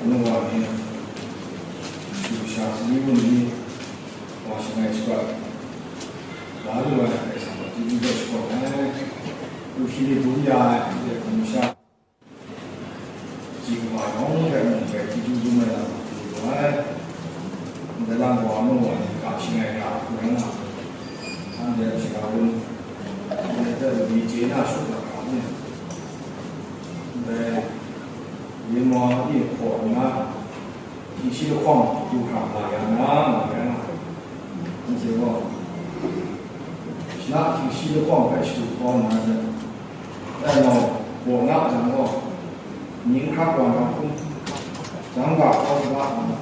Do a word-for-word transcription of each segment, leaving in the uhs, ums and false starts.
Anu wa ni, shu sha sali gun ni, wa shangai shabat la lu ai, Karai Kasang a chyeju hpe shakawn ai. Kru hpyi ni dum ya ai, ndai hkum sha, chyi wa yawng hpe mung hpe chyeju dum ai lam hku lu ai. Ndai lam gaw anu wa ni ga shangai ra hku rai nga, anhte a shaga gun, ndai hpe lani chye na shut na ga ni, ndai yin wa e hkaw nna, Htingshi lahkawng du hkra nga ya na, nga ya na, anhte gaw, shana htingshi lahkawng hpe shadu kau nna, dai nau baw na jang gaw, ning hkrak wa na hkum, jang ga kau ga nna,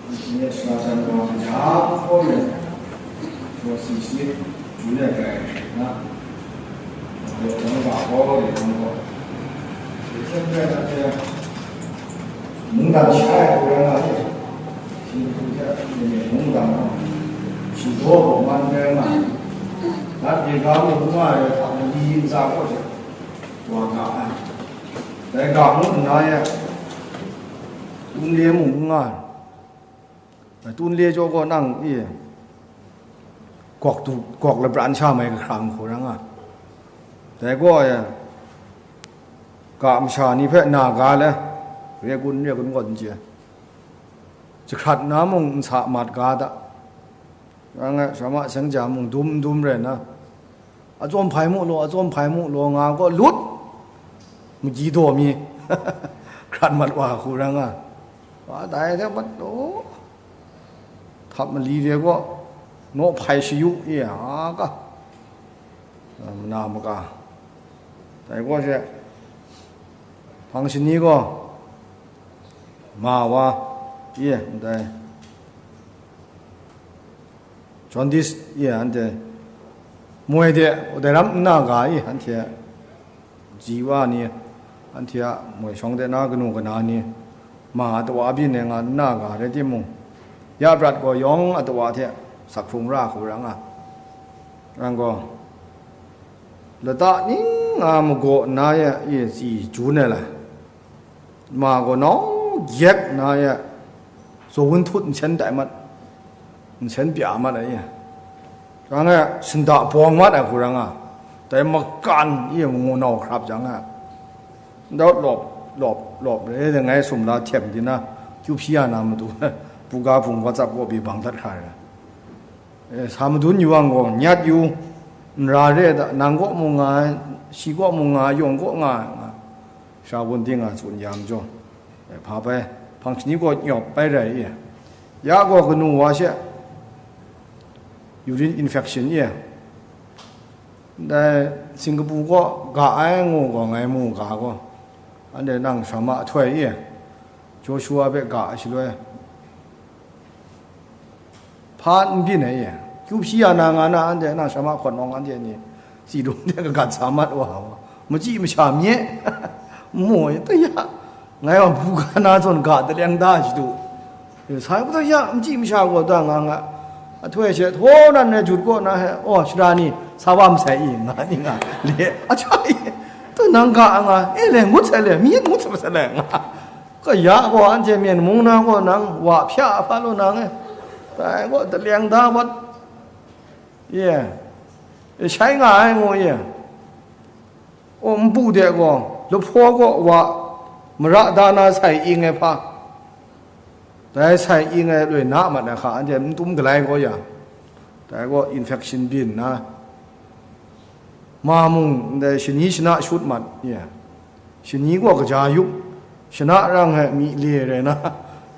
anhte sara jan wa kaja kau let, shawa si shi, Jun ai kai na, Jang ga gaw, Jang gaw, mungdan sha ai hku rai nga ai, Htingnu hte mungdan gaw, shingdaw gaw man rai nga ai, nat Dega mung n nga ai hta mali ntsa kaw she wa ga ai. Dai ga ngut nna ya, Tunle mung n nga ai. Tunle jaw gaw nang e, gawk du, gawk labran sha mai kahkrang hku ra nga. Dai gaw e, ga masha ni hpe na ga le, re gun, re gun gaw n chye. Jahkrat na mung n sa mat ga da. Nang e, shama seng ja mung dum n dum rai na. Atsawm hpai mu law, atsawm hpai mu law nga gaw lut, magyi daw mi, hkrat mat wa hku ra nga. Wa dai hte mat law, htap mali de gaw, naw hpai shayu e a ga, mana maka, dai gaw she, hpang shani gaw, ma wa, e ndai, Jaundice e anhte moi de, dai ram nna ga e anhte a ji wa ni, anhte a moi shawng de na kanu kana ni, ma a tawa byin e nga nna ga rai timung, ya prat gaw yawng a tawa hte sak hkrung ra hku ra nga. Nang gaw, lata ning nga magaw nna ya e tsi jun ai lai. Ma gaw nau gyek na ya, zawn hut nsen tai mat, nsen pya mat ai, shangai shinda bawng mat ai hku ra nga, dai makan e mangu nau hkrap jang a, ndau lawp, lawp, lawp re de ngai sumla htem di na, kyu hpyi ya na matu, buga hpung WhatsApp kaw bi bang dat hkra re, e, sa madun yu ang gaw, nyat yu, n ra re ai ta, nang kaw mung nga ai, shi kaw mung nga ai, yawng kaw nga ai, nga. Sha wun ting a tsun ya majaw, e, hpa bai, hpang shani gaw nyawp bai rai i, ya gaw kanu wa she, urine infection i, ndai Singapore kaw ga ai ngu gaw ngai mu ga gaw, anhte nang shama ahtoi i, Joshua hpe ga ai shaloi, hpa n byin ai e, kyu hpyi ya na nga na, anhte nang shama hkawt nawng anhte ni tsi dum de kagat sa mat wa, machyi masha mye, n mu ai, ta ya, ngai wa buga na zawn ga taleng da ai shadu, sai ku ta ya, machyi masha gaw da nga nga, ahtoi she htaw nan ai jut kaw na he, aw, shara ni sa wa masai i, nga ni nga le, a hta e, ta nang ga a nga, e le, ngut sai le, mi ngut sai masai le, nga. Kaya gaw anhte myen mung na gaw nang wa hpya hpa lu nang e, dai gaw taleng da wat, ye, e, shai nga ai ngu ye, aw, npu de gaw lahpaw gaw wa mara da na sai ing ai hpa, dai sai ing ai loi na mat ai hka anhte n tum galai gaw ya, dai gaw infection byin nna, ma mung ndai shani shana shut mat ye, shani gaw kaja yup, shana rang ai mi le rai na,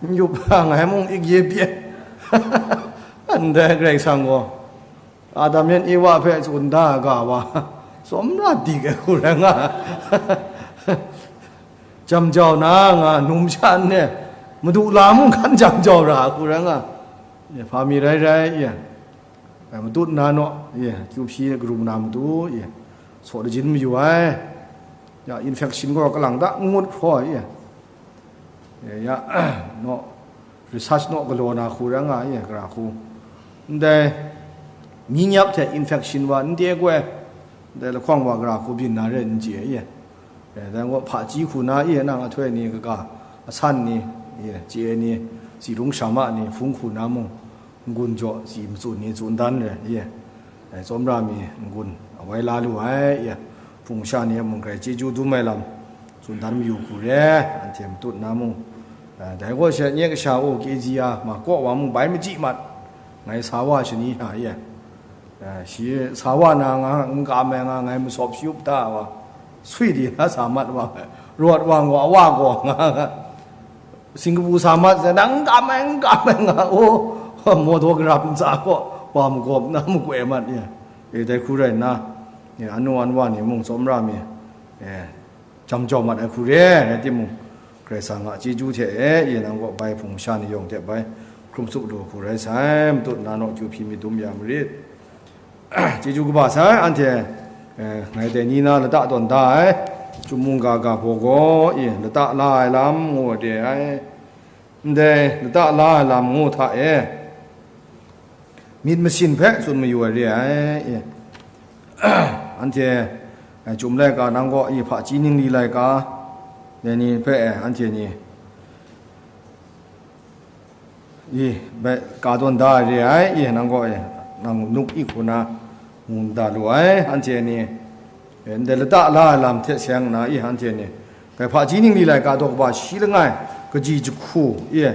n yup, ngai mung ik ye pye, ndai Karai Kasang gaw Adam yan Ewa hpe tsun da ai ga wa, tsawm ra dik ai hku rai nga, jam jau na nga, numsha nne, madu la mung hkan jam jau ra ai hku rai nga, Hpa mi rai rai, matut na naw, kyu hpyi karum na matu, saw lajin mayu ai, ya, infection gaw kalang ta n ngut hkraw, ya, naw, research naw galaw na hku rai nga, ya, gara hku, ndai, myi nyap hte infection wa n te goi, ndai lahkawng wa gara hku byin na re n chye, ya. E, dai gaw hpaji hku na e nang ahtoi ni kaga, asan ni, e, chye ni, tsi rung shama ni, hpung hku na mung, n-gun jaw tsi matsun ni tsun dan re, e, e, tsawmra mi n-gun awai la lu ai, e, hpung sha ni a mung grai chyeju dum ai lam, tsun dan mayu hku re, anhte matut na mung, e, dai gaw she nye kasha u, kezi ya, ma kaw wa mung bai machyi mat, ngai sa wa shani hta, e, e, shi sa wa na nga n kam ai nga ngai masawp shi up ta wa, sui di na sa mat wa, rawt wa ngaw, wa gaw nga, Singkapu sa mat sai, nang n kam ai, n kam ai nga, o, mawdaw garap ntsa gaw, wa magawp na magoi mat ni, e, dai hku rai nna, e, anu anwa ni mung tsawmra mi, e, jam jau mat ai hku re, rai timung, Karai Kasang a chyeju hte e, e, nang gaw bai hpung sha ni yawng hte bai hkrum tsup lu hku rai sai, matut na naw kyu hpyi mi dum ya marit. Chyeju kaba sai, anhte, eh, ngai dai ni na lata tawn da ai, Chyum mungga ga hpaw gaw, e, lata la ai lam ngu de ai, ndai lata la ai lam ngu hta e, myit masin hpe tsun mayu ai re ai, e, anhte, eh, Chyum laika nang gaw, e, hpaji ningli laika, dai ni hpe, eh, anhte ni, I, bai, ka tawn da ai re ai, i, nang gaw, e, nang nuk i hku na, ngu da lu ai, anhte ni, e, ndai lata la ai lam hte seng nna, i, anhte ni, dai hpaji ningli laika daw kaba shi langai, kaji jahku, i,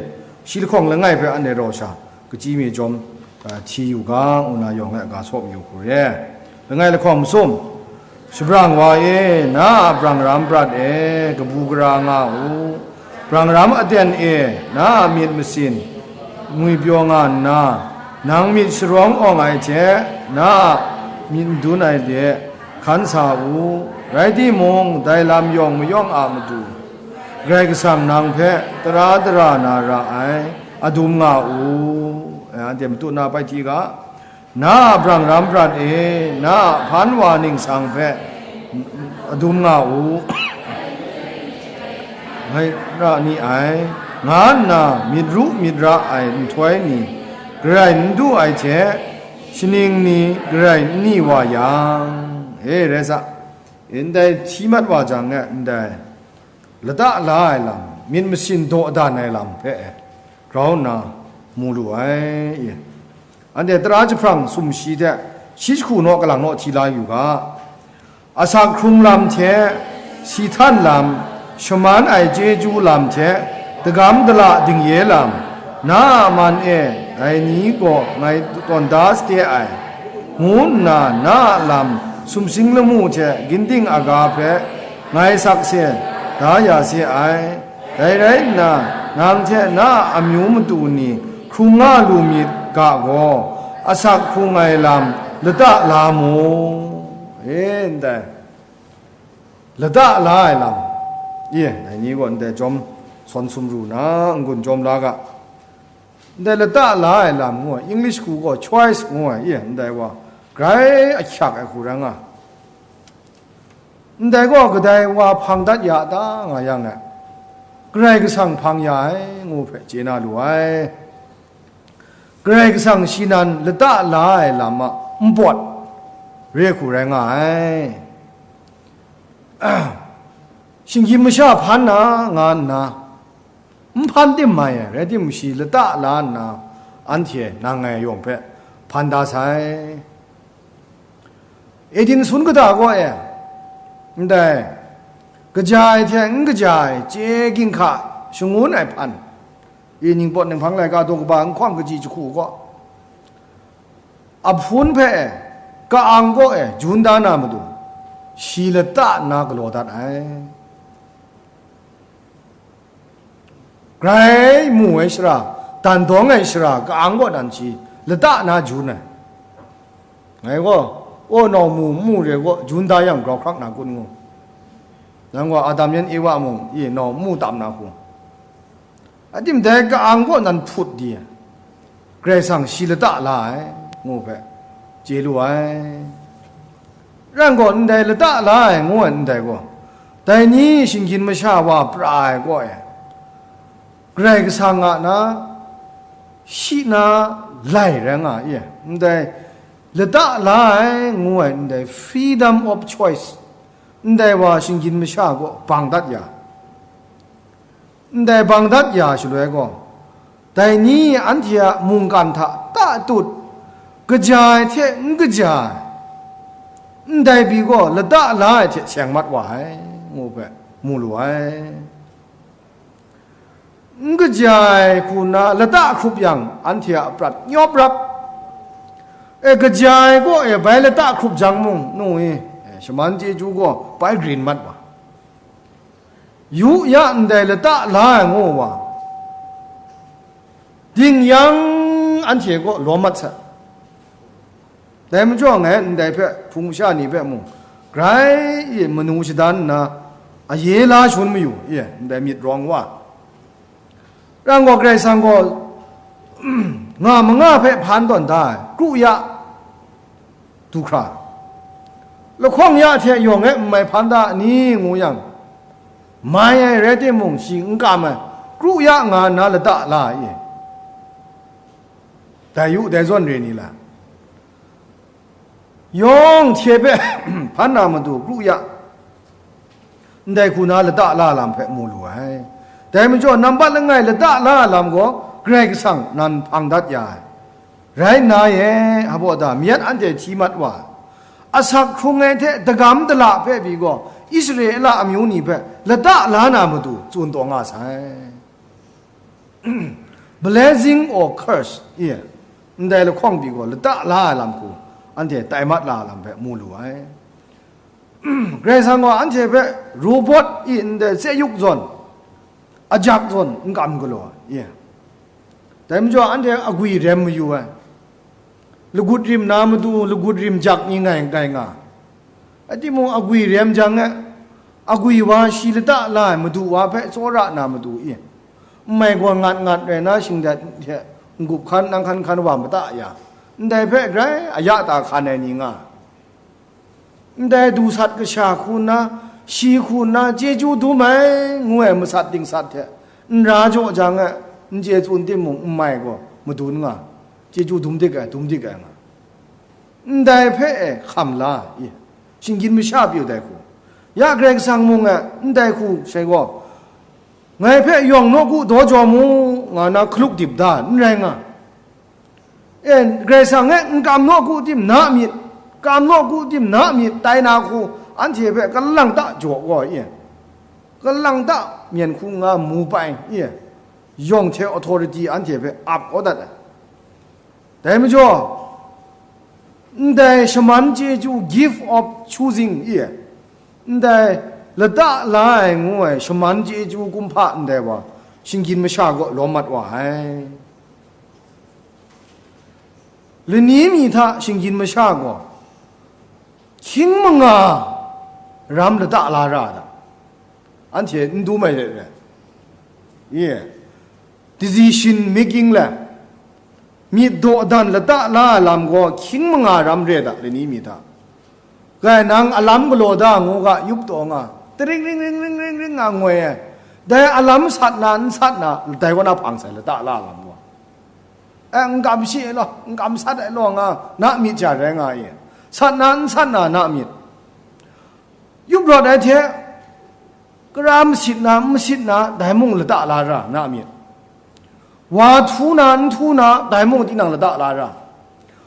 shi lahkawng langai hpe anhte rau sha, kachyi mi chyawm, a, hti yu ga, ngu na yawng e ga sawp yu hku re. Langai lahkawng masum, Shabrang wa e, na a brang ram prat e, kabu gara nga u. Brang ram aten e, na a myit masin ngwipyaw nga nna, nang myit sharawng awng ai hte, na a myit n dun ai de hkan sa u. Rai timung, dai lam yawng mayawng a matu, Karai Kasang nang hpe tara dara na ra ai, adum nga u. E, anhte matu na bai hti ga, Na a brang ram prat e, na a hpan wa ningsang hpe adum nga u, ngai ra ni ai, nga nna myit ru myit ra ai nhtoi ni garai n du ai hte, shaning ni garai n ni wa yang, e, rai sa, ndai hti mat wa jang e, ndai lata la ai lam, myit masin dawdan ai lam hpe grau nna mu lu ai. Anhte tara jahprang sumshi hte shi jahku naw kalang naw hti la yu ga, asak hkrung lam hte, si htan lam, shaman ai chyeju lam hte, dagam dala dingye lam, na a man e dai ni gaw ngai tawn da sade ai, ngu nna na a lam sumsing lamu hte ginding aga hpe ngai sakse da ya se ai. Dai rai nna, nang hte na a amyu matu ni hkrung nga lu myit ga gaw, asak hkrung ai lam lata la mu. E, ndai lata la ai lam, e, dai ni gaw ndai jawm sawn sumru na n-gun jawm la ga. Ndai lata la ai lam ngu ai, English hku gaw choice ngu ai, e, ndai wa grai ahkyak ai hku rai nga. Ndai gaw kadai wa hpang dat ya ta nga yang e, Karai Kasang hpang ya ai ngu hpe chye na lu ai. Karai Kasang shi nan lata la ai lam a npawt re hku rai nga ai. Shinggyim masha hpan na nga nna, n hpan tim mai ai, rai timung shi lata la nna, anhte nang ngai yawng hpe hpan da sai. Edin sun kata gaw e, ndai, kaja ai hte n kaja ai chye ginhka shangun ai hpan, i ningpawt ninghpang laika daw kaba nhkawng kaji jahku gaw, a hpun hpe e, ka-ang gaw e, jun da na matu, shi lata nna galaw dat ai. Grai mu ai shara, dan dawng ai shara, ka-ang kaw dan shi, lata na jun ai. Ngai gaw, o, nau mu, mu re gaw, jun da yang grau hkrak na kun ngu. Nang gaw Adam yan Ewa mung, e, nau mu tam na hku. Adim dai ka-ang kaw nan hput di ai. Karai Kasang shi lata la ai, ngu hpe chye lu ai. Ran gaw, ndai lata la ai ngu ai ndai gaw, dai ni shinggyim masha wa pra ai kaw e, Karai Kasang a na, shi na lai rai nga i, ndai lata la ai ngu ai ndai freedom of choice, ndai wa shinggyim masha gaw bang dat ya, ndai bang dat ya shaloi gaw, dai ni anhte a mungkan hta ta tut, kaja ai hte n kaja ai, ndai pyi gaw lata la ai hte seng mat wa ai, ngu hpe mu lu ai. N kaja ai hku nna lata hkrup yang, anhte a prat nyawp rap. E, kaja ai kaw e bai lata hkrup jang mung, nu e, e, shaman chyeju gaw bai grin mat wa. Yu ya ndai lata la ai ngu wa, ding yang anhte kaw lawm mat sa. Dai majaw ngai ndai hpe hpung masha ni hpe mung, grai i manu shadan nna, aye la shangun mayu i, ndai myit rawng wa. Rang gaw, Karai Kasang gaw nga manga hpe hpan tawn da ai, kru ya, du hkra. Lahkawng ya hte yawng e n mai hpan da ni ngu yang, mai ai rai timung, shi n kam ai, kru ya nga nna lata la ai. Dai yu, dai zawn re ni la? Yawng hte hpe hpan na matu kru ya, ndai hku na lata la lam hpe mu lu ai. Dai majaw, nampat langai lata la lam gaw Karai Kasang nan hpang dat ya ai. Rai nna ye, hpa da, myit anhte hti mat wa, asak hkrung ai hte dagam dala hpe pyi gaw, Israela amyu ni hpe lata la na matu tsun taw nga sai. Blessing or curse, i, ndai lahkawng pyi gaw lata la ai lam hku, anhte tai mat la ai lam hpe mu lu ai. Karai Kasang gaw anhte hpe robot i ndai seyuk zawn, ajak zawn n kam galaw ai. Dai majaw, anhte agwi rem mayu ai. Lagut rim na matu, lagut rim jak ni ngai, ngai nga. Rai timung, agwi rem jang e, agwi wa shi lata la ai madu wa hpe tsawra na madu i, n mai gaw ngat ngat rai na, shingdat hte n-gup hkan, nang hkan hkan wa mada ya, ndai hpe grai aya ta hkan ai ni nga. Ndai du sat kasha hku nna, shi hku nna chyeju dum ai ngu ai masat dingsat hte n ra jaw jang e, n chye tsun timung, n mai gaw madun nga, chyeju dum dik ai, dum dik ai nga. Ndai hpe e hkam la i, shinggyim masha pyi dai hku, ya Karai Kasang mung e ndai hku shai gaw, ngai hpe yawng nawku daw jaw mu, nga na hkaluk dip da n rai nga. E, Karai Kasang e n kam nawku tim na myit, kam nawku tim na myit, tai na hku anhte hpe kalang ta jaw gaw i, kalang ta myen hku nga mu pai i, yawng hte authority anhte hpe ap kau dat ai. Dai majaw, ndai shaman chyeju, gift of choosing i, ndai lata la ai ngu ai shaman chyeju kumhpa ndai wa, shinggyim masha gaw lawm mat wa ai. Lani mi hta shinggyim masha gaw hkying manga ram lata la ra ai hta, anhte n dum ai re ai. Ye, decision making le myit dawdan lata la ai lam gaw hkying manga ram re ai hta, lani mi hta. Kai nang alam galaw da ngu ga, yup taw nga, taring ring ring ring ring ring nga ngoi ai. Dai alam sat na, n sat na, dai kaw na hpang sai lata la lam gaw. E, n kam shi ai law, n kam sat ai law nga, na myit ja rai nga i. Sat na, n sat na, na myit. Yup rawt ai hte, kara masit na, n masit na, dai mung lata la ra, na myit. Wa htu na, n htu na, dai mung tinang lata la ra.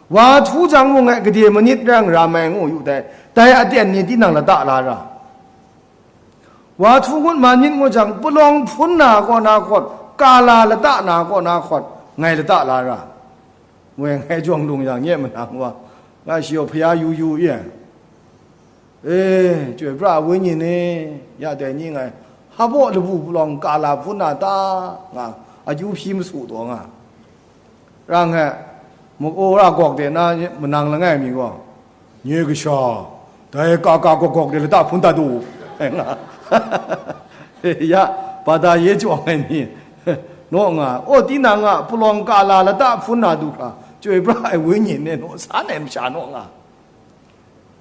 Wa htu jang mung e gade manit rang ra mai ngu yu dai, dai aten ni tinang lata la ra. Wa htu ngut man myit ngu jang, palawng hpun na kaw na hkawt, kala lata na kaw na hkawt, ngai lata la ra. Woi, ngai jawng lung yang nye manang wa, nga shi yaw hpaya yu yu ye. E, chyoi pra ai wenyi ni, ya dai ni ngai, hpa baw labu palawng kala hpun na ta, nga, akyu hpyi masu taw nga. Rang e, muk-, ra gawk de na manang langai mi gaw, nye kasha, dai ka ka gawk gawk de lata hpun dat u, nga. Ya, bata ye chyawng ai ni, naw nga, aw, tinang a palawng kala lata hpun na du hkra, chyoi pra ai wenyi ne naw, san ai masha naw nga.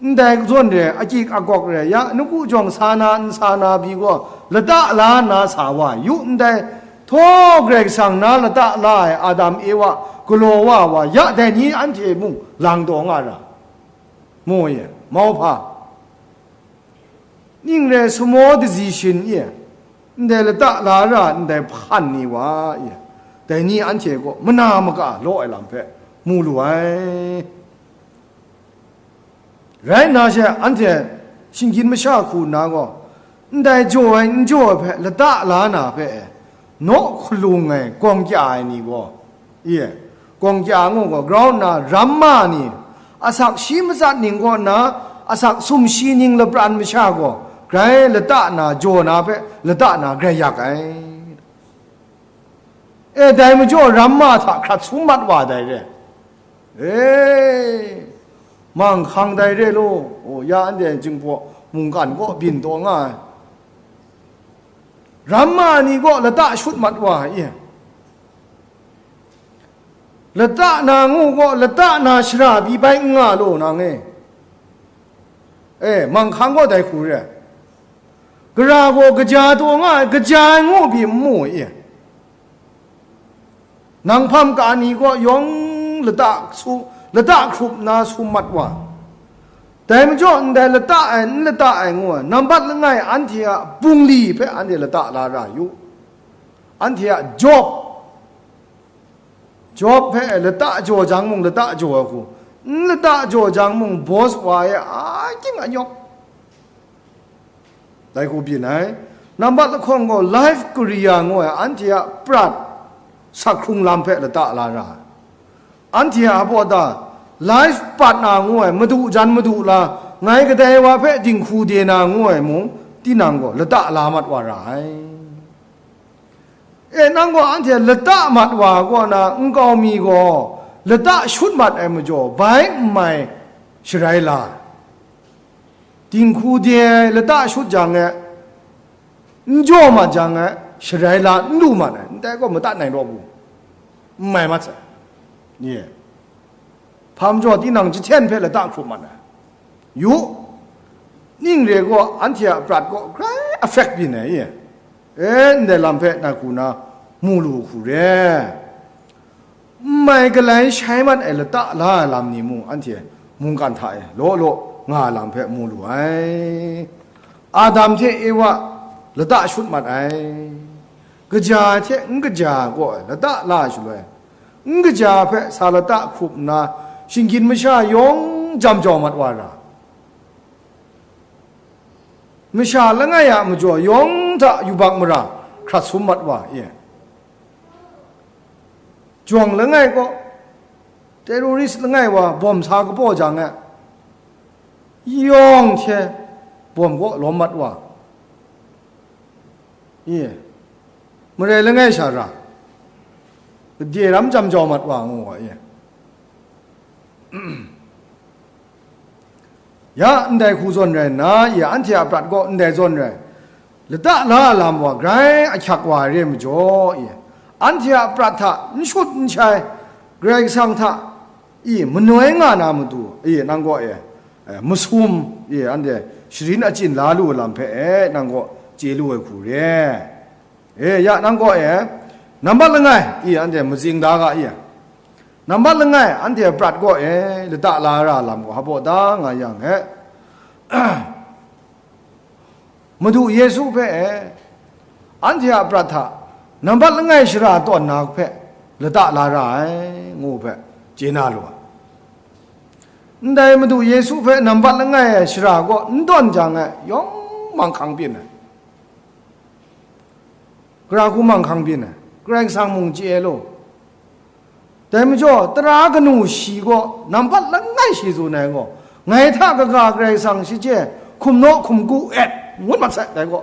Ndai zawn re, akyik agawk re, ya, nawku jawng sa na, n sa na pyi gaw, lata la nna sa wa yu, ndai htaw Karai Kasang na lata la ai Adam Ewa galaw wa wa, ya, dai ni anhte mung lang taw nga ra. Mu e, mauhpa. Ning re samaw dazi shin e, ndai lata la ra ndai hpan ni wa e, dai ni anhte kaw mana maka law ai lam hpe mu lu ai. Rai nna she anhte shinggyim masha hku nna gaw, ndai jaw ai n jaw ai hpe lata la na hpe e, naw hkalung ai gawng kya ai ni gaw, Ye, gawng kya ngu gaw, grau nna ramma ni, asak shi matsat ning kaw nna, asak sumshi ning lapran masha gaw, grai lata na jaw na hpe, lata na grai yak ai. E, dai majaw ramma hta hkrat sum mat wa dai re. E, manghkang dai re law, o, ya anhte Jinghpaw mungkan kaw byin taw nga ai. Ramma ni kaw lata shut mat wa ai. Lata na ngu gaw, lata na shara pyi bai n nga law nang e. E, manghkang gaw dai hku re ai. Gara gaw kaja taw nga ai, kaja ai ngu pyi n mu e. Nang hpam ka ni gaw yawng lata su, lata hkrup nna sum mat wa. Dai majaw ndai lata ai, n lata ai ngu ai, nambat langai anhte a bungli hpe anhte lata la ra yu. Anhte a Job, Job hpe lata jaw jang mung lata jaw ai hku, n lata jaw jang mung boss wa e, a kying a nyawk, dai hku byin ai. Nambat lahkawng gaw life career ngu ai, anhte a prat sak hkrung lam hpe lata la ra ai. Anhte a baw ta life partner ngu ai, madu jan madu la, ngai kadai wa hpe dinghku de na ngu ai mung, tinang gaw lata la mat wa ra ai. E, nang gaw anhte lata mat wa kaw na nkau mi gaw lata shut mat ai majaw, bai n mai sharai la ai. Dinghku de ai lata shut jang e, n jaw mat jang e, sharai la n lu mat ai, ndai gaw madat nai raw bu, n mai mat sai. Nye. Hpa majaw tinang jahten hpe lata hkrup mat ai. Yu, ning re gaw anhte a prat gaw grai affect byin ai, e, ndai lam hpe ngai hku na mu lu hku re. N mai galai shai mat ai lata la ai lam ni mung anhte mungkan hta e law law nga ai lam hpe mu lu ai. Adam hte Ewa lata shut mat ai. Kaja ai hte n kaja ai kaw ai lata la ai shaloi, n kaja ai hpe sa lata hkrup nna, shinggyim masha yawng jam jau mat wa ra. Masha langai a majaw yawng hta yubak mara hkrat sum mat wa e. Jawng langai kaw, terrorist langai wa bawm sa kabaw jang e, yawng hte bawm kaw lawm mat wa. Ye, marai langai sha ra, gade ram jam jau mat wa ngu wa, ye. Ya ndai hku zawn rai nna, ya anhte a prat gaw ndai zawn rai, lata la lam wa grai ahkyak wa ai re majaw, ya anhte a prat hta n shut n shai, Karai Kasang hta, i, manoi nga na matu, i, nang gaw e, e, masum, i, anhte sharin achyin la lu ai lam hpe e, nang gaw chye lu ai hku re. E, ya nang gaw e, nambat langai, i, anhte matsing da ga, i, nambat langai, anhte prat gaw e, lata la ra lam gaw hpa baw da nga yang e, Madu Yesu hpe e, anhte a prat hta nambat langai shara tawn na hpe lata la ra ai, ngu hpe chye na lu ai. Ndai Madu Yesu hpe nambat langai ai shara gaw n tawn jang e, yawng manghkang byin ai. Gara hku manghkang byin ai, Karai Kasang mung chye ai law. Dai majaw, tara kanu shi gaw nambat langai shi tsun ai gaw, ngai hta kaga Karai Kasang shachye hkum naw hkum ku et, ngut mat sai, dai gaw.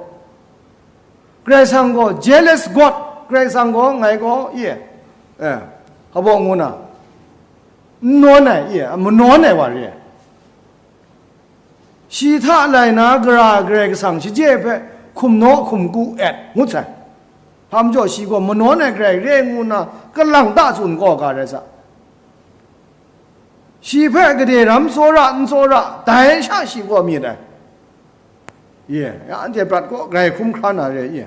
Karai Kasang gaw jealous God, Karai Kasang gaw ngai gaw, ye, eh, hpa baw ngu na, n nawn ai, ye, manawn ai wa re ai. Shi hta lai na gara Karai Kasang shachye hpe hkum naw hkum ku et, ngut sai. Hpa majaw shi gaw manawn ai garai re ngu nna, kalang ta tsun gaw ga rai sa. Shi hpe gade ram tsawra n tsawra, dai sha shi gaw myit ai. Ye, ya anhte prat kaw grai hkrum hkra na re, ye.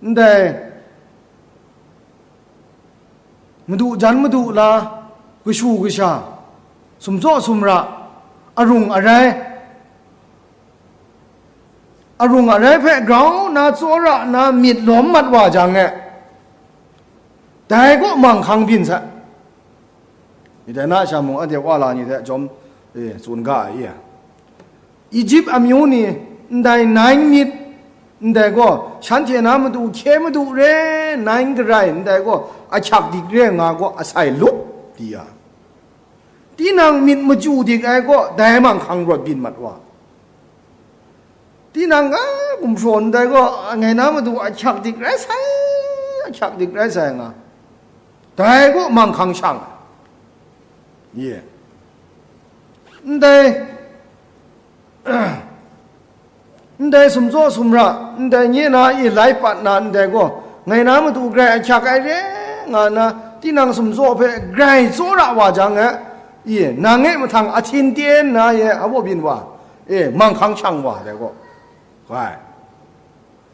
Ndai, madu jan madu la, kashu kasha, sumtsaw sumra, arung arai, arung arai hpe grau nna tsawra nna myit lawm mat wa jang e, dai kaw manghkang byin sa. Ndai na sha mung anhte wa la ni hte jawm, e, tsun ga ai, e. Ijip amyu ni ndai Nain myit, ndai gaw shanhte na matu hkye madu re, Nain garai, ndai gaw ahkyak dik re nga gaw asai lup di ya. Tinang myit machyu dik ai gaw dai manghkang rawt byin mat wa. Tinang ga gumhpraw ndai gaw ngai na matu ahkyak dik rai sai, ahkyak dik rai sai nga. Dai gaw manghkang shang. Ye. Ndai, ndai sumtsaw sumra, ndai nye na i lai pat na ndai gaw, ngai na matu grai ahkyak ai re nga na, tinang sumtsaw hpe grai tsawra wa jang e, i, nang e mahtang ahtin ten na ye, a baw byin wa, e, manghkang shang wa dai gaw, gai.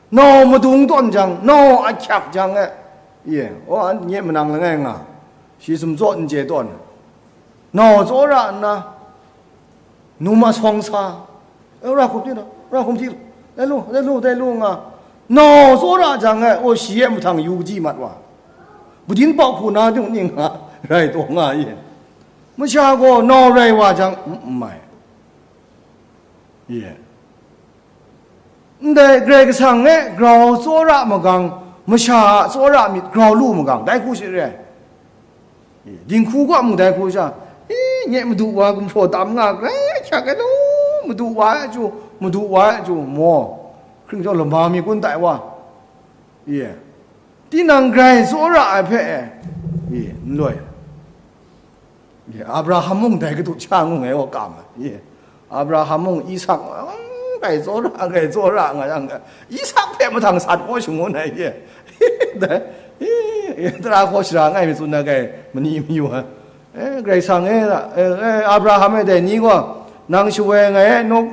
Nau madung tawn jang, nau ahkyak jang e, i, o, nye manang langai nga, shi sumtsaw n chye tawn, nau tsawra nna, num asawng sa, e, ra hkum di law, ra hkum di law, dai lu, dai lu, dai lu nga, nau tsawra jang e, o, shi e mahtang yu kaji mat wa, budin pau hku na dung ning nga, rai taw nga i, masha gaw nau rai wa jang, n, n mai, i. Ndai Karai Kasang e grau tsawra magang, masha a tsawra myit grau lu magang, dai hku shi re ai. Dinghku kaw mung dai hku sha, i, nye madu wa gumhpraw tam nga, grai ahkyak ai law, madu wa ai chyu, madu wa ai chyu, maw, hkring chyawm lama mi kun tai wa, i, tinang grai tsawra ai hpe, i, n loi. Ye, Abraham mung dai kadu cha ngu ngai wa kam ai. Ye, Abraham mung Isak, mm, grai tsawra, grai tsawra nga yang, Isak hpe mahtang sat kaw shangun ai, ye. Dai, ye, ye, tara hkaw shara ngai mi tsun na gai, mani mayu ai. Eh, Karai Kasang e, eh, eh, Abraham e dai ni gaw, nang shawoi ngai e nawk,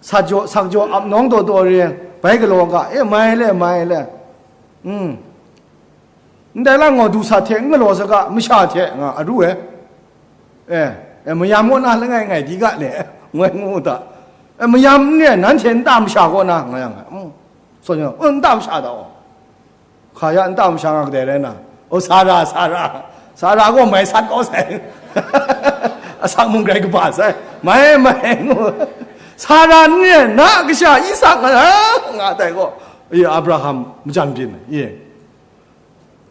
sat jaw, sak jaw ap nawng daw daw re, bai galaw ga, e, mai le, mai le. Mm. Ndai lang gaw, du sat hte n galaw saga, masha hte nga aru e. E, e, mayam kaw na langai ngai di ga le, ngai ngu ta. E, mayam n re, nanhte nta masha kaw na, nga yang, mm. So, n ta masha ta gaw. Hka ya nta masha nga kadai rai na. O, Sara, Sara. Sara gaw mai sat kaw sai. Asak mung grai kaba sai. Mai, mai, ngu. Sara n re, na kasha Isak nga, nga tai gaw. Ye, Abraham, majan byin, ye.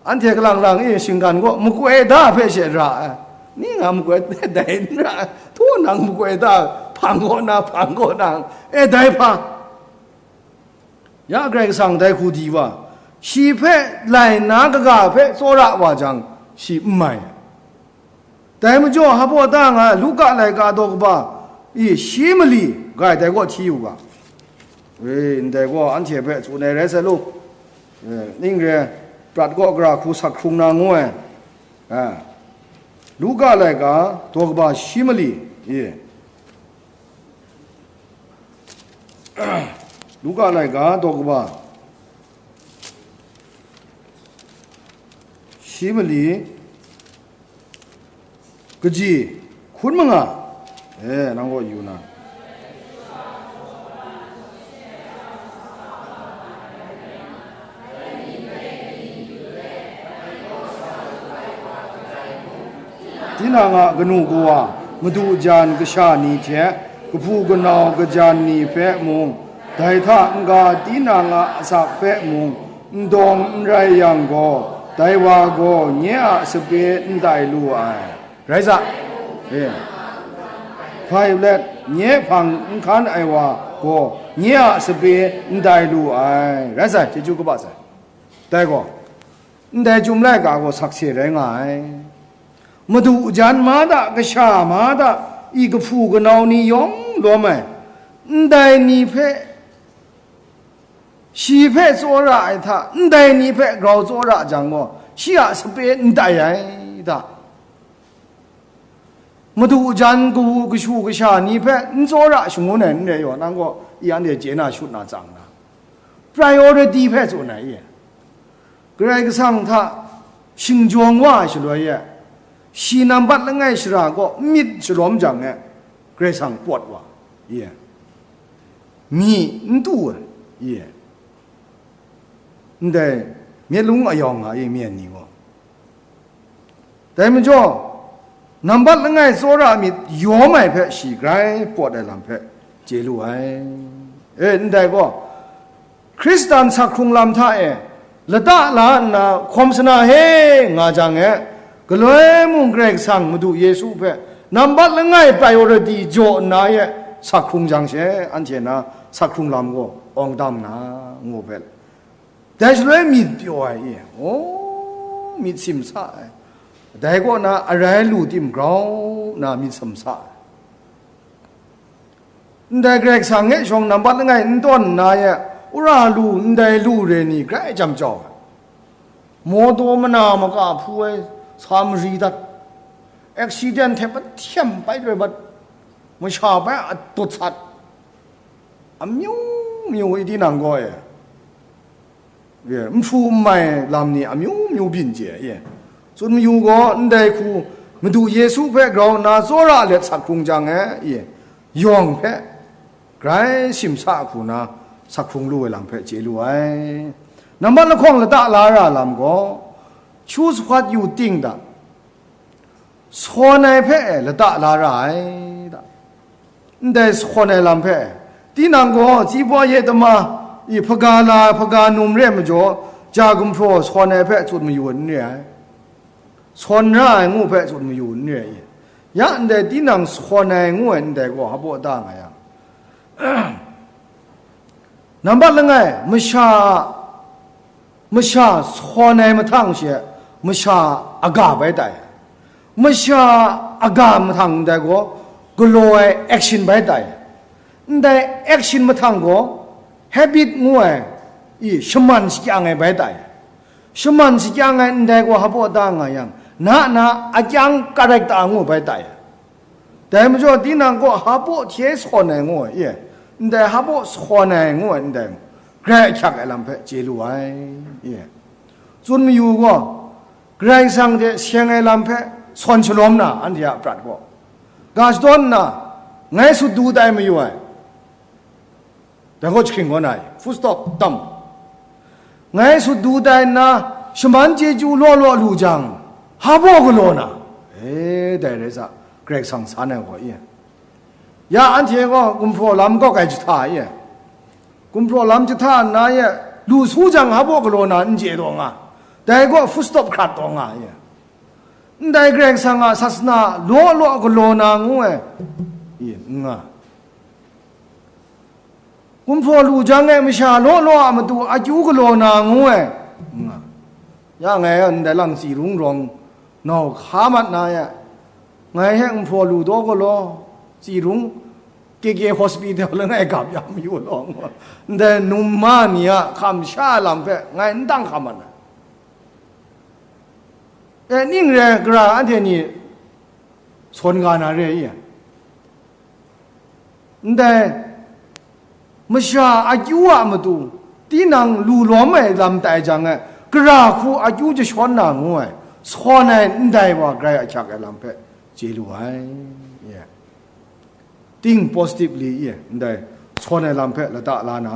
Anhte kalang lang e shinggan gaw makoi da hpe she ra ai. Ni nga makoi dai n ra ai. Htaw nang makoi da, hpang kaw na, hpang kaw na, e dai hpa. Ya Karai Kasang dai hku di wa, shi hpe lai nna kaga hpe tsawra wa jang, shi n mai. Dai majaw, hpa ta nga Luka laika daw kaba, i, shi mali, ga ai dai gaw hti u ga. E, ndai gaw anhte hpe tsun ai rai sai lu. E, ning re, prat kaw gara hku sak hkrung na ngu ai. A, Luka laika daw kaba shi mali, e. Luka laika daw kaba shi mali, kaji hkun manga, e, nang gaw yu na. Tinang a kanu kawa, madu jan kasha ni hte, kahpu kanau kajan ni hpe mung, dai hta n-ga tinang a asak hpe mung, n dawng n rai yang gaw, dai wa gaw nye a sape n tai lu ai. Rai sa, e, hpai let, nye hpang n hkan ai wa gaw, nye a sape n tai lu ai. Rai sa, chyeju kaba sai. Dai gaw, ndai Chyum laika gaw sakse rai nga ai. Madu jan ma da, kasha ma da, i kahpu kanau ni yawng lawm ai, ndai ni hpe Shi hpe tsawra ai hta, ndai ni hpe grau tsawra jang gaw, shi a sape n tai ai hta, madu jan kawu kashu kasha ni hpe n tsawra shangun ai n rai yaw, nang gaw i anhte chye na shut na tsang na, priority hpe tsun ai i. Karai Kasang hta shingjawng wa ai shaloi e, shi nambat langai shara gaw myit shalawm jang e, Karai Kasang pawt wa, i, mi n tu ai, i, ndai myit lung ayawng nga i, myen ni gaw. Dai majaw, nambat langai tsawra myit yawm ai hpe shi grai pawt ai lam hpe chye lu ai. E, ndai gaw, Hkristan sakhkrung lam hta e lata la nna hkawm sana he nga jang e, galoi mung Karai Kasang Madu Yesu hpe nambat langai priority jaw nna e sakhkrung jang she, anhte na sakhkrung lam gaw awng dam na, ngu hpe, dai shaloi myit pyaw ai e, o, myit sim sa ai, dai kaw na arai lu tim grau na myit sim sa ai. Ndai Karai Kasang e shawng nambat langai n tawn nna e, wora lu ndai lu re ni grai jam jau ai. Mawtaw mana maka hpu ai sa mari dat, accident hte pahtiem bai bai bat, masha bai atut sat, amyu myu i tinang gaw e. Ye, nhpu nmai lam ni amyu myu byin chye, ye. Tsun mayu gaw, ndai hku Madu Yesu hpe grau nna tsawra let sak hkrung jang e, ye, yawng hpe grai simsa hku na sak hkrung lu ai lam hpe chye lu ai. Nambat lahkawng lata la ra lam gaw, choose what you think da. Sawn ai hpe lata la ra ai da. Ndai sawn ai lam hpe, tinang gaw tsibwa ye tama i hpaga la, hpaga num re ai majaw, ja gumhpraw sawn ai hpe tsun mayu n re ai. Sawn ra ai ngu hpe tsun mayu n re ai. Ya ndai tinang sawn ai ngu ai ndai gaw hpa baw da nga yang, nambat langai, masha, masha sawn ai mahtang she, masha aga bai tai. Masha aga mahtang ndai gaw, galaw ai action bai tai. Ndai action mahtang gaw, habit ngu ai, i, shaman shakyang ai bai tai. Shaman shakyang ai ndai gaw hpa baw da nga yang, na na akyang character ngu bai tai. Dai majaw, tinang kaw hpa baw hte sawn ai ngu ai, ye, ndai hpa baw sawn ai ngu ai, ndai grai ahkyak ai lam hpe chye lu ai, ye. Tsun mayu gaw, Karai Kasang hte seng ai lam hpe sawn shalawm na, anhte a prat gaw, ga shadawn nna, ngai sut du tai mayu ai. Dai gaw jahkring kaw na i, full stop tam. Ngai sut du tai nna, shaman chyeju law law lu jang, hpa baw galaw na? E, dai rai sa, Karai Kasang san ai gaw, i. Ya anhte gaw gumhpraw lam kaw ai jahta, i. Gumhpraw lam jahta nna, i, lu su jang, hpa baw galaw na n chye taw nga. Dai gaw full stop hkrat taw nga, i. Ndai Karai Kasang a sasana law law galaw na ngu ai, i, n nga. Gumhpraw lu jang e masha law law a matu akyu galaw na ngu ai, n nga. Ya ngai ndai lang tsi rung rawng nau hka mat na ya, ngai he gumhpraw lu daw galaw, tsi rung K K hospital langai gap ya mayu law, ndai num ma ni a hkam sha lam hpe ngai n dang hkam mat ai. E, ning re ai gara anhte ni sawn nga na re ai. Ndai masha akyu a matu, tinang lu lawm ai lam tai jang e, gara hku akyu jashawn na ngu ai, sawn ai ndai wa grai ahkyak ai lam hpe chye lu ai. Ye. Think positively, ye, ndai sawn ai lam hpe lata la na.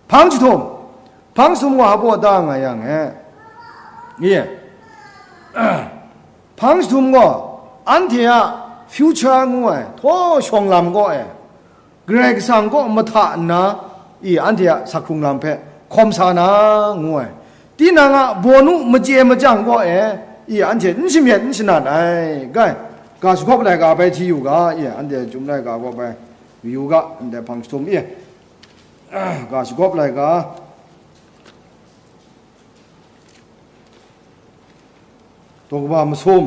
Hpang jahtum, hpang jahtum gaw hpa baw da nga yang e, ye, hpang jahtum gaw anhte a future ngu ai htaw shawng lam gaw e, Karai Kasang kaw mahta nna, i, anhte a sak hkrung lam hpe hkawm sa na, ngu ai. Tinang a bawnu machye machyang kaw e, i, anhte n shamyet n shanat ai, gai, ga shagawp laika bai hti yu ga, i, anhte Chyum laika kaw bai yu ga, ndai hpang jahtum, i, ga shagawp laika, daw kaba masum.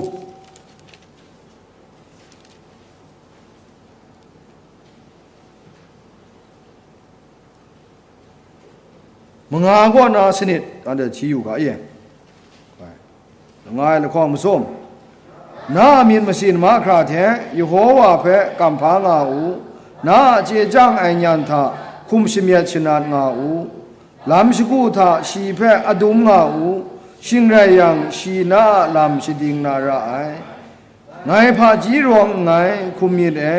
Manga kaw na sanit, anhte hti yu ga e. Langai lahkawng masum. Na a myit masin mahkra hte Yehova hpe kamhpa nga u, na a chye chyang ai nyan hta hkum shamyet shanat nga u, lam shagu hta shi hpe adum nga u, shing rai yang, shi na a lam shading na ra ai. Ngai hpaji rawng nngai, hkum myit e,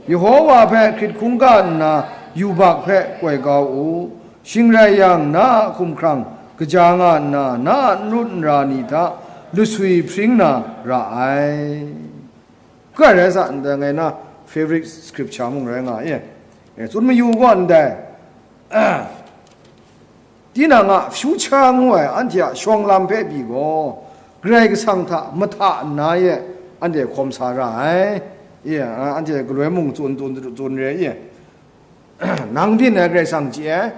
Yehova hpe hkrit hkungga nna yubak hpe koi kau u. Shing rai yang, na a hkumhkrang kaja nga nna, na a n rut n ra ni hta lasui hpring na ra ai. Hkrai rai sa, ndai ngai na favorite scripture mung rai nga e. E, tsun mayu gaw ndai. Tinang a future ngu ai anhte a shawng lam hpe pyi gaw, Karai Kasang hta mahta nna ye anhte hkawm sa ra ai. Ye, a, anhte galoi mung tsun, tsun, tsun re ye. Nang byin ai Karai Kasang chye ai,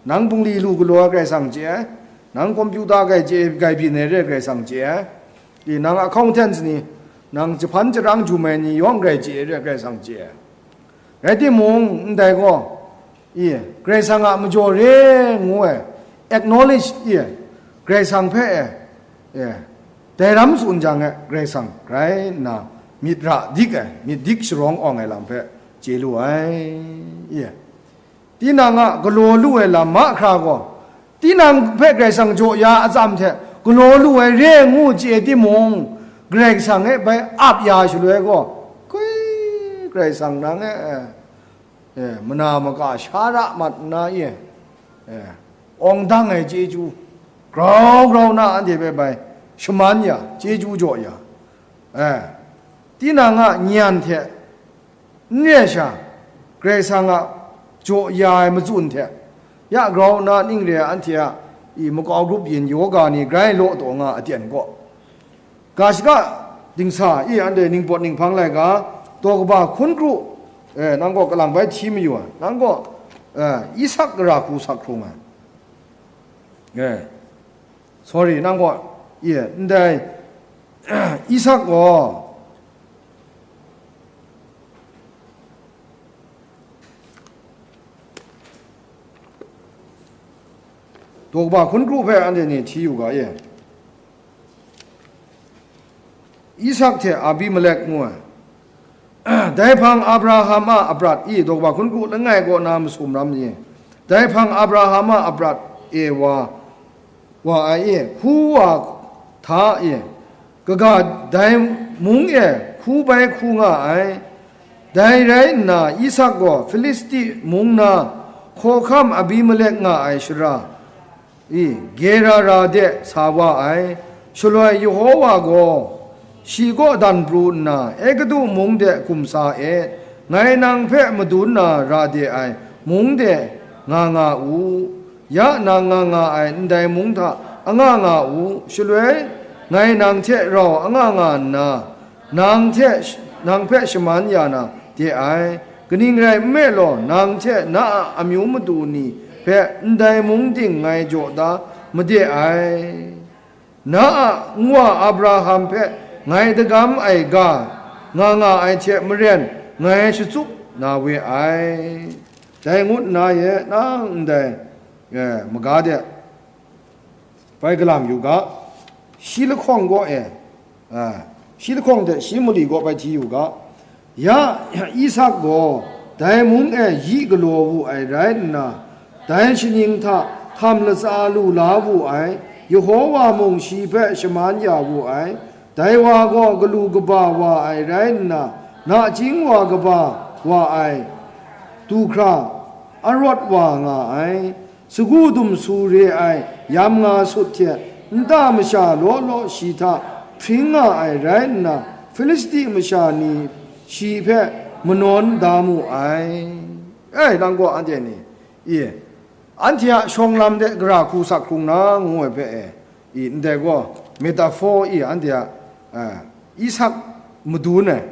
nang bungli lu galaw ai Karai Kasang chye ai, nang kompyuta grai chye, grai byin ai re Karai Kasang chye ai, i, nang accountant ni, nang jahpan jarang jum ai ni yawng grai chye ai re Karai Kasang chye ai. Rai timung, ndai gaw, i, Karai Kasang a majaw re ngu ai, acknowledge, i, Karai Kasang hpe, e, e, dai ram tsun jang e, Karai Kasang rai nna, myit ra dik ai, myit dik sharawng awng ai lam hpe chye lu ai, i. Tinang a galaw lu ai lam mahkra gaw, tinang hpe Karai Kasang jaw ya atsam hte galaw lu ai re ngu chye timung, Karai Kasang e bai ap ya shaloi gaw, gwi, Karai Kasang nang e, e, e, mana maka sha ra mat nna, e, e, awng dang ai chyeju, grau grau na anhte hpe bai shaman ya, chyeju jaw ya, e, tinang a nyan hte, n re ai sha, Karai Kasang a jaw ya ai matsun hte, ya grau nna ning re ai anhte a i makau grup yin yoga ni grai law taw nga aten gaw, ga shaka dingsa i anhte ningpawt ninghpang laika, daw kaba hkun kru, e, nang gaw kalang bai hti mayu ai, nang gaw, e, Isak gara hku sak hkrung ai, e, sorry, nang gaw, e, ndai, Isak gaw, daw kaba hkun kru hpe anhte ni hti yu ga e. Isak hte Abimelek ngu ai. Dai hpang Abraham a aprat e, daw kaba hkun kru langai kaw na masum ram ni, dai hpang Abraham a aprat e wa, wa ai e, hku wa hta e, kaga dai mung e hku bai hku nga ai. Dai rai nna, Isak gaw Hpilisti mung na hkawhkam Abimelek nga ai shara, i, Gerara de sa wa ai. Shaloi Yehova gaw shi kaw dan pru nna, Egutu mung de hkum sa et, ngai nang hpe madun na ra de ai mung de nga nga u. Ya nang nga nga ai ndai mung hta anga nga u, shaloi ngai nang hte rau anga nga nna, nang hte, nang hpe shaman ya na de ai. Kaning rai nme law, nang hte na a amyu madu ni hpe ndai mung ting ngai jaw da made ai. Na a nwa Abraham hpe ngai dagam ai ga nga nga ai hte maren, ngai shatsup na we ai. Dai ngut nna ye nang ndai, eh, maga de bai galam yu ga, shi lahkawng gaw e, a, shi lahkawng hte shi mali gaw bai hti yu ga, ya Isak gaw dai mung e yi galaw wu ai rai nna, dai shaning hta htam latsa lu la wu ai, Yehova mung shi hpe shaman ya wu ai, dai wa gaw galu kaba wa ai rai nna, nachying wa kaba wa ai, du hkra arawt wa nga ai, sagu dum su re ai yam nga sut hte nta masha law law shi hta hpring nga ai rai nna, Hpilisti masha ni shi hpe manawn da mu ai. Ai, nang gaw anhte ni, i, anhte a shawng lam de gara hku sak hkrung na ngu ai hpe e, i, ndai gaw metaphor i anhte a, a, Isak madun ai.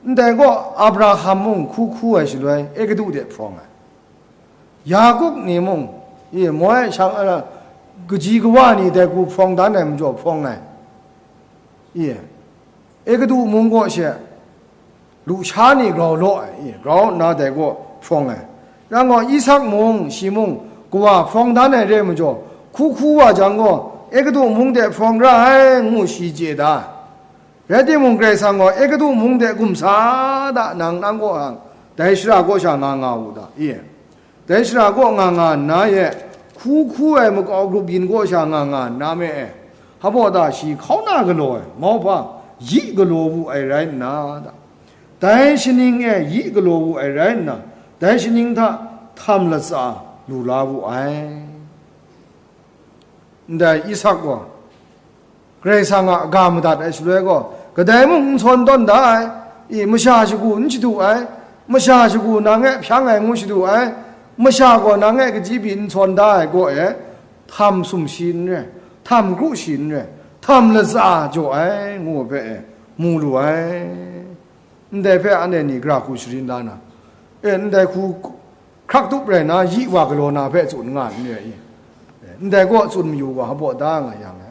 Ndai gaw Abraham mung hku hku ai shaloi, Egutu de hprawng ai. Yakup ni mung, i, moi shang, a, kaji kawa ni dai hku hprawng dan ai majaw hprawng ai. I, Egutu mung kaw she, lusha ni grau law ai, i, grau nna dai kaw hprawng ai. Yang gaw, Isak mung, shi mung, Kawa hprawng dan ai re ai majaw, hku hku wa jang gaw, Egutu mung de hprawng ra ai, ngu shi chye da. Rai timung, Karai Kasang gaw Egutu mung de gumsa da nang, nang kaw hang, dai shara kaw sha nga nga u da, i? Dai shara kaw nga nga nna ye, hku hku ai makau grup yin kaw sha nga nga nna me e, hpa baw da shi hkauna galaw ai, mauhpa yi galaw wu ai rai nna da, dai shaning e yi galaw wu ai rai nna, dai shaning hta htam latsa lu la wu ai. Ndai Isak gaw Karai Kasang a ga madat ai shaloi gaw, kadai mung n sawn tawn da ai, i, masha shagu n shadu ai, masha shagu nang e hpyang ai ngu shadu ai, masha gaw nang e kaji pyi n sawn da ai gaw e, htam sumshi n re, htam kru shi n re, htam latsa jaw ai, ngu ai hpe e, mu lu ai. Ndai hpe anhte ni gara hku sharin da na, e, ndai hku hkrak tup rai na, yi wa galaw na hpe tsun nga n re i? E, ndai gaw tsun mayu ga, hpa baw da nga yang e,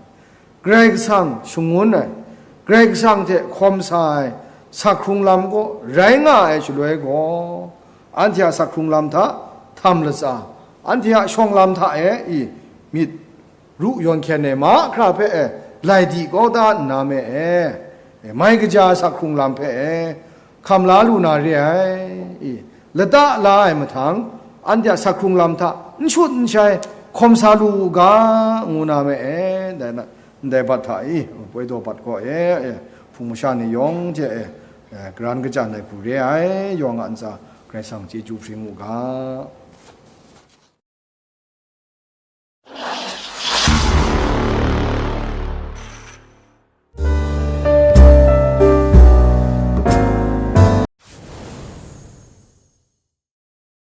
Karai Kasang shangun ai, Karai Kasang hte hkawm sa ai sakhkrung lam kaw rai nga ai shaloi gaw, anhte a sakhkrung lam hta htam latsa, anhte a shawng lam hta e i myit ru yawn hkyen ai mahkra hpe e lai di kau da nna me e, e, mai kaja sakhkrung lam hpe e hkam la lu na re ai, i, lata la ai mahtang, anhte a sakhkrung lam hta n shut n shai hkawm sa lu u ga, ngu na me e, dai na, ndai bat hta i, poi daw bat gaw e, e, hpung masha ni yawng hte e, e, karan kachyan ai hku re ai, yawng a ntsa Karai Kasang chyeju hpring u ga.